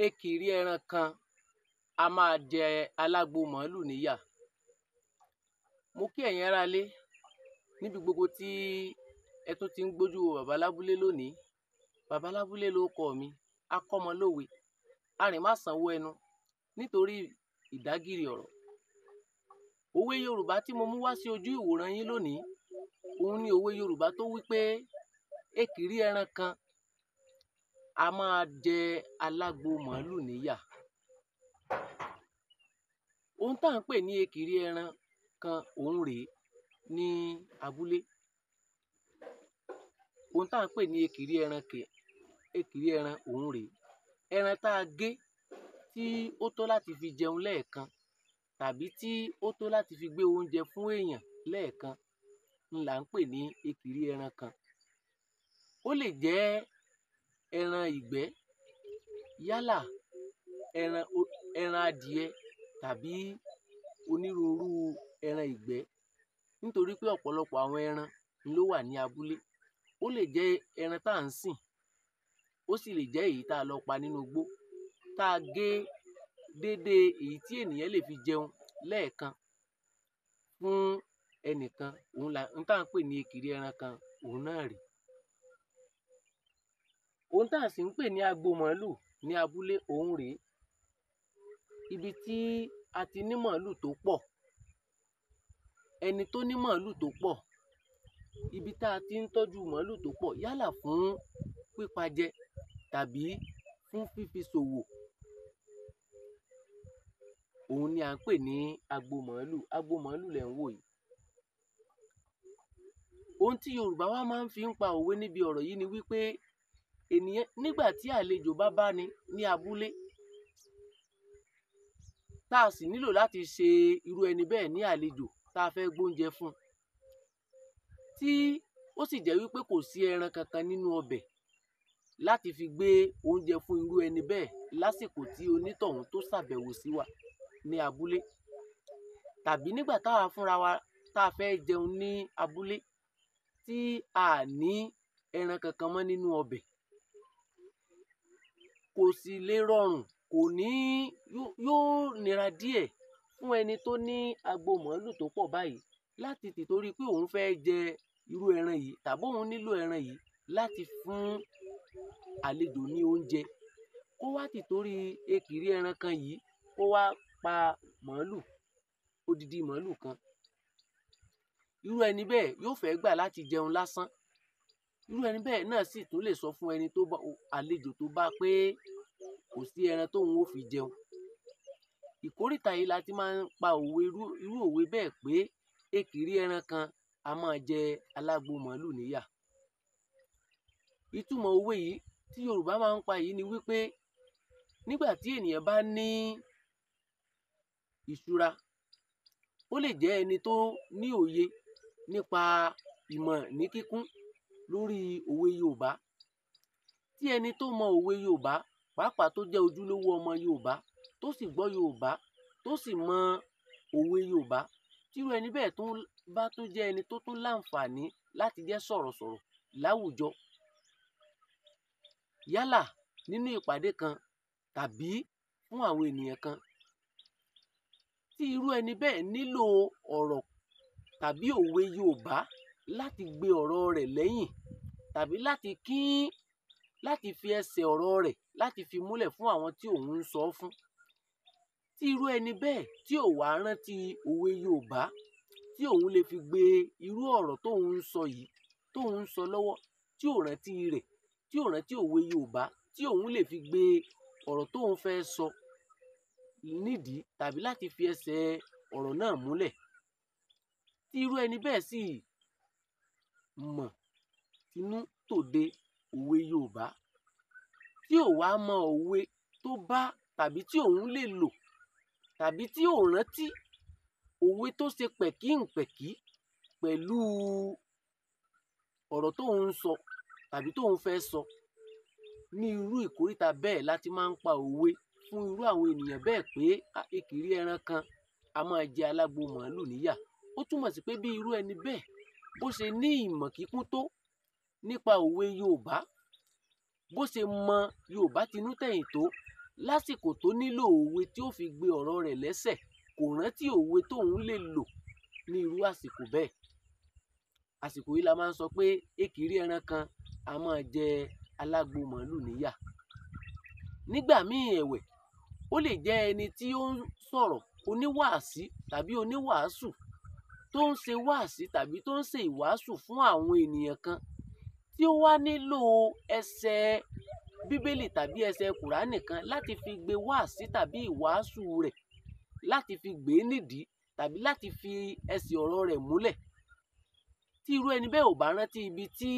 Ekìrí ẹran kan a máa jẹ alágbo màálù níyà. Mo kí ẹ̀yin ará ilé níbi gbogbo tí ẹ tún ti ń gbójú wo Bàbá Lábúlé lónìí. Bàbá Lábúlé lórúkọ mi, akọ́mọlówe, arìnmásanwó ẹnu nítorí ìdágìrì ọ̀rọ̀. Òwe Yorùbá tí mo mú wá sí ojú ìwòran yín lónìí, òun ni òwe Yorùbá tó wí pé ekìrí ẹran kan a máa jẹ alágbo màálù níyà. Ohun tá à ń pè ní ekìrí ẹran kan òun rèé ní abúlé. Ohun tá à ń pè ní ekìrí ẹran kẹ̀ ekìrí ẹran òun rèé. Ẹran tá a gé tí ó tó láti fi jẹun lẹ́ẹ̀kan tàbí tí ó tó láti fi gbé oúnjẹ fún èèyàn lẹ́ẹ̀kan ń là ń pè ní ekìrí ẹran kan. Ó lè jẹ́ ẹran ìgbẹ́, yálà ẹran adìẹ tàbí onírúurú ẹran ìgbẹ́ nítorí pé ọ̀pọ̀lọpọ̀ àwọn ẹran ló wà ní abúlé. Ó lè jẹ́ ẹran tá à ń sìn, ó sì lè jẹ́ èyí tá a lọ pa nínú igbó, tá a gé dédé èyí tí ènìyàn lè fi jẹun lẹ́ẹ̀kan fún ẹnìkan, òun là ohun tá à ń pè ní ekìrí ẹran kan òun náà rèé. Ohun tá à sì ń pè ní agbo màálù ní abúlé òun rèé. Ibi tí a ti ní màálù tó pọ̀, ẹni tó ní màálù tó pọ̀, ibi tá a ti ń tọ́jú màálù tó pọ̀ yálà fún pípa jẹ tàbí fún fífi ṣòwò, òun ni à ń pè ní agbo màálù. Agbo màálù lẹ̀ ń wò yìí. Ohun tí Yorùbá wá máa ń fi ń pa òwe níbi ọ̀rọ̀ yìí ni wí pé ènìyàn nígbà tí àlejò bá báni ní abúlé, tá a sì nílò láti ṣe irú ẹni bẹ́ẹ̀ ní àlejò tá a fẹ́ gbóúnjẹ fún un, tí ó sì jẹ́ wí pé kò sí ẹran kankan nínú ọbẹ̀ láti fi gbé oúnjẹ fún irú ẹni bẹ́ẹ̀ lásìkò tí onítọ̀hún tó ṣàbẹ̀wò sí wa ní abúlé, tàbí nígbà táwa fúnra wa tá a fẹ́ jẹun ní abúlé tí a à ní ẹran kankan mọ́ nínú ọbẹ̀. Kò sì lè rọrùn, kò ní yóò nira díẹ̀ fún ẹni tó ní agbo màálù tó pọ̀ báyìí láti tìtorí pé òun fẹ́ jẹ irú ẹran yìí tàbí òun nílò ẹran yìí láti fún àlejò ní oúnjẹ, kó wá tìtorí ekìrí ẹran kan yìí kó wá pa màálù, odidi màálù kan. Irú ẹni bẹ́ẹ̀ yóò fẹ́ gbà láti jẹun lásán. Irú ẹni bẹ́ẹ̀ náà sì tún lè sọ fún ẹni tó bá àlejò tó bá pé kò sí ẹran tóun ó fi jẹun. Ìkóríta yìí la ti máa ń pa òwe irú òwe bẹ́ẹ̀ pé ekìrí ẹran kan a máa jẹ alágbo màálù níyà. Ìtumọ̀ òwe yìí tí Yorùbá máa ń pa yìí ni wí pé nígbà tí ènìyàn bá ní ìṣúra, ó lè jẹ́ ẹni tó ní òye nípa ìmọ̀ ní kíkún lórí òwe Yorùbá. Tí ẹni tó mọ òwe Yorùbá, pàápàá tó jẹ́ ojúlówó ọmọ Yorùbá, tó sì gbọ́ Yorùbá, tó sì mọ òwe Yorùbá, tí irú ẹni bẹ́ẹ̀ tún bá tún jẹ́ ẹni tó tún láǹfààní láti jẹ́ sọ̀rọ̀sọ̀rọ̀ láwùjọ, yálà nínú ìpàdé kan tàbí fún àwọn ènìyàn kan, tí irú ẹni bẹ́ẹ̀ nílò ọ̀rọ̀ tàbí òwe Yorùbá láti gbé ọ̀rọ̀ rẹ̀ lẹ́yìn tàbí láti kín láti fi ẹsẹ̀ ọ̀rọ̀ rẹ̀ láti fi múlẹ̀ fún àwọn tí òun ń sọ ọ́ fún. Tí irú ẹni bẹ́ẹ̀ tí ò wá rántí òwe Yorùbá tí òun lè fi gbé irú ọ̀rọ̀ tóun ń sọ yìí, tóun ń sọ lọ́wọ́, tí ò rántí rẹ̀, tí ò rántí òwe Yorùbá tí òun lè fi gbé ọ̀rọ̀ tóun fẹ́ sọ nídìí tàbí láti fi ẹsẹ̀ ọ̀rọ̀ náà múlẹ̀. Tí irú ẹni bẹ́ẹ̀ sì mọ̀ tinú tòde òwe Yorùbá, tí ò wá mọ òwe tó bá tàbí tí òun lè lò tàbí tí ò rántí òwe tó ṣe pẹ̀kíǹpẹ̀kí pẹ̀lú ọ̀rọ̀ tóun ń sọ tàbí tóun fẹ́ sọ. Ní irú ìkóríta bẹ́ẹ̀ la ti máa ń pa òwe fún irú àwọn ènìyàn bẹ́ẹ̀ pé ekìrí ẹran kan a máa jẹ alágbo màálù níyà. Ó túmọ̀ sí pé bí irú ẹni bẹ́ẹ̀ bó ṣe ní ìmọ̀ kíkún tó nípa òwe Yorùbá, bó ṣe mọ Yorùbá tinú tẹ̀yìn tó, Lásìkò tó nílò òwe tí ó fi gbé ọ̀rọ̀ rẹ̀ lẹ́sẹ̀, kò rántí òwe tóun lè lò ní irú àsìkò bẹ́ẹ̀. Àsìkò yìí la máa ń sọ pé ekìrí ẹran kan a máa jẹ alágbo màálù níyà. Nígbà míì ẹ̀wẹ̀, ó lè jẹ́ ẹni tí ó ń sọ̀rọ̀, oníwàásí tàbí oníwàásù tó ń ṣe wáàsí tàbí tó ń ṣe ìwàásù fún àwọn ènìyàn kan tí ó wá nílò ẹsẹ̀ Bíbélì tàbí ẹsẹ̀ Kùránì kan láti fi gbé wáàsí tàbí ìwàásù rẹ̀, láti fi gbé nídìí tàbí láti fi ẹsẹ̀ ọ̀rọ̀ rẹ̀ múlẹ̀. Tí irú ẹni bẹ́ẹ̀ ò bá rántí ibi tí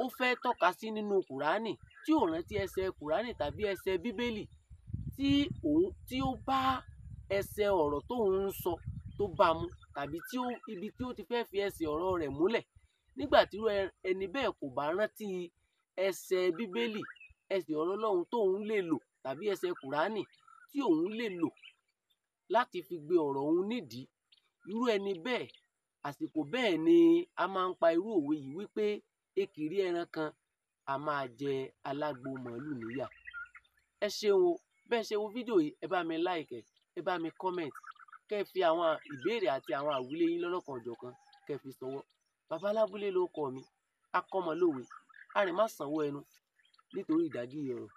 ó fẹ́ tọ́ka sí nínú Kùránì, tí ò rántí ẹsẹ̀ Kùránì tàbí ẹsẹ̀ Bíbélì tí òun tí ó bá ẹsẹ̀ ọ̀rọ̀ tóun ń sọ tó bá mu tàbí tí ó ibi tí ó ti fẹ́ fi ẹsẹ̀ ọ̀rọ̀ rẹ̀ múlẹ̀, nígbà tí irú ẹni bẹ́ẹ̀ kò bá rántí ẹsẹ̀ Bíbélì, ẹsẹ̀ ọ̀rọ̀ Ọlọ́run tóun lè lò tàbí ẹsẹ̀ Kùránì tí òun lè lò láti fi gbé ọ̀rọ̀ òun nídìí, irú ẹni bẹ́ẹ̀, àsìkò bẹ́ẹ̀ ni a máa ń pa irú òwe yìí wípé ekìrí ẹran kan a máa jẹ alágbo màálù níyà. Ẹ ṣeun o, bẹ́ẹ̀ ṣe wo fídíò yìí, ẹ bá mi like ẹ̀, ẹ bá mi comment, kẹ́ ẹ fi àwọn ìbéèrè àti àwọn àwílé yín lọ́lọ́kan-ò-jọ̀kan kẹ́ ẹ fi ṣọwọ́. Bàbá Lábúlé lórúkọ mi, akọ́mọlówe, arìnmásanwó ẹnu nítorí ìdágìrì ọ̀rọ̀.